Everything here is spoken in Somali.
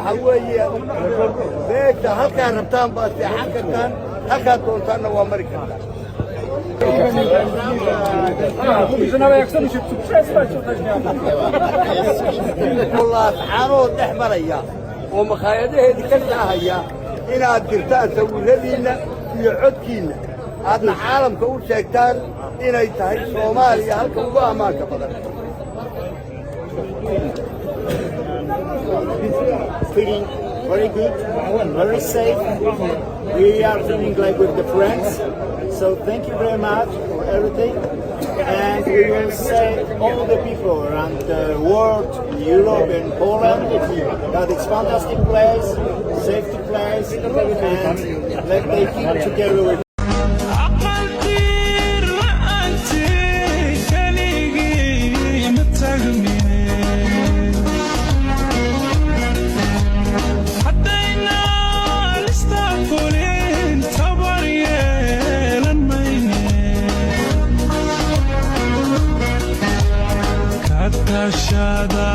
Waxa weeye, beesha halkaa rabtaan baad seexan kartaan, halkaad doontaanna waa mari kartaan. Mówi, że nawet jak chcemy się tu przespać, to też nie ma. Oo Laascaanood dhex maraya oo makhaayadaheedii ka shaahaya inaad dirtaan sawirradiinna iyo codkiinna, aadna caalamka u sheegtaan inay tahay Soomaaliya halka ugu ammaanka badan. Feeling very good, very safe. We are feeling like with the friends. So thank you very much for everything. And we will say all the people around the world, in Europe and Poland, that it's fantastic place, safety place, and let they keep together with Aqaldiir la'aantii keligii ma tagmine. Haddaynaan istaakulin, tabar yeelan mayne. Ka tashada.